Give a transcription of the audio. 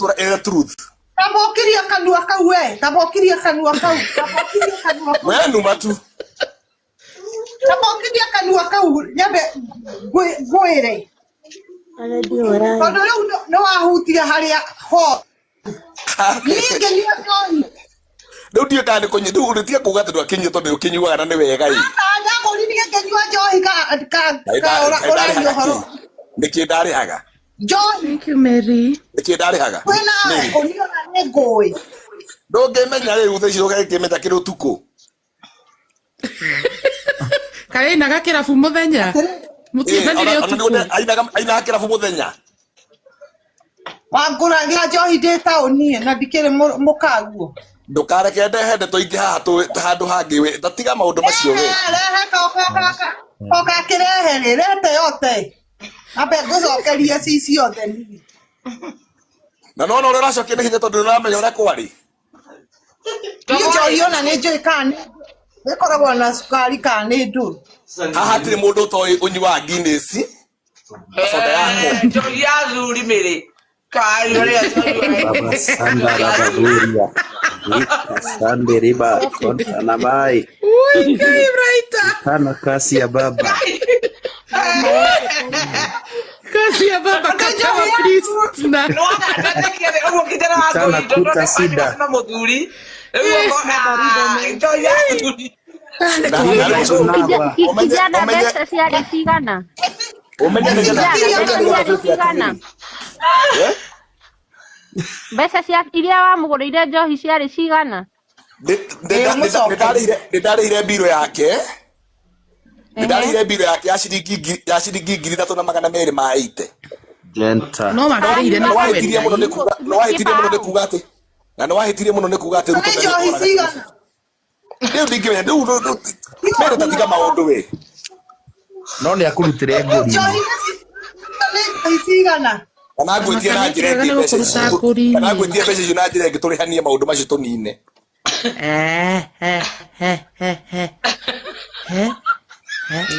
Ĩre truth. Tambokiria kanua kau we, tambokiria kanua kau, tambokiria kanua kau. We numa tu. Tambokiria kanua kau nyambe ngwĩre. Tondũ rĩu nĩ wahutia harĩa ho. Niĩ ngĩnyua njohi. Rĩu ndiũĩ kana nĩ kũnyua, rĩu ũrĩtiga kuuga atĩ ndwakĩnyua tondũ nĩ ũkĩnyuaga na nĩ wega ĩ. Ndakũririe ngĩnyua njohi ka ka ka ũraria ũhoro. Nĩkĩ ndarĩhaga? Njohi. Thank you, Mary. Nĩkĩ ndarĩhaga? Kwĩna Mary. ũniona nĩ ngũĩ. Ndũngĩmenya rĩu thaa ici ũgakĩmenya kĩrĩ ũtukũ. Kaĩ ainaga kĩrabu mũthenya? Mũtiendanire ũtukũ. Ainaga kĩrabu mũthenya. Wangũragĩra njohi ndĩ taũni na ndikĩrĩ mũkaguo. Ndũkareke ndehe ndeto ingĩ haha handũ hangĩ we. Tatiga maũndũ macio we. Rehe oka kĩrehe rĩ, rete yote. Ambe ngũcokerie ci ciothe niĩ. Na nona ũrĩa ũracokia nĩ hinya tondũ nĩ ũramenya ũrĩa kwarĩ. Niĩ njohi ona nĩ njũĩ kana nĩ ĩkoragwo na cukari kana nĩ ndũrũ. Haha hatirĩ mũndũ ũtoĩ ũnyuaga Guinness na soda yako. Njohi ya thuri mĩrĩ. Kai ũrĩa Baba sanda rabaguria. Rika sande riba konta na bai. Ui, Ngai Writer. Tano kasi ya baba. Kazi ya baba katawa please. Na. Ũguo kijana wa Mchana thuri tondũ kuta nĩ sida. na mũthuri. Rĩu njohi ya thuri. Naba. Kijana mbeca ciarĩ cigana? Ũmenye nĩgetha Kijana ũmenye mbeca nĩgetha ciarĩ twĩke cigana? atĩrĩrĩ. Eh? Mbeca cia iria wamũgũrĩire njohi ciarĩ cigana? Nĩ ndarĩhire mbirũ yake. Nĩ ndarĩhire mbirũ yake ya ciringi ya ciringi 3280. Jenta. No wagĩrĩire Na nĩ nĩwahĩtirie kwenda. mũno nĩ kuga nĩwahĩtirie mũno nĩ kuga atĩ na nĩwahĩtirie mũno nĩ kuga atĩ Ruto Nĩ njohi cigana? Rĩu ndingĩmenya rĩu mere tatiga maũndũ we. No nĩ akũrutĩre ngũri. Njohi nĩ njohi cigana? Kana ngwĩtie na njĩra ĩngĩ mbeca icio. Kana ngwĩtie mbeca icio na njĩra ĩngĩ tũrĩhanie maũndũ macio tũnine. Eh, eh, eh, eh, eh. Eh, eh.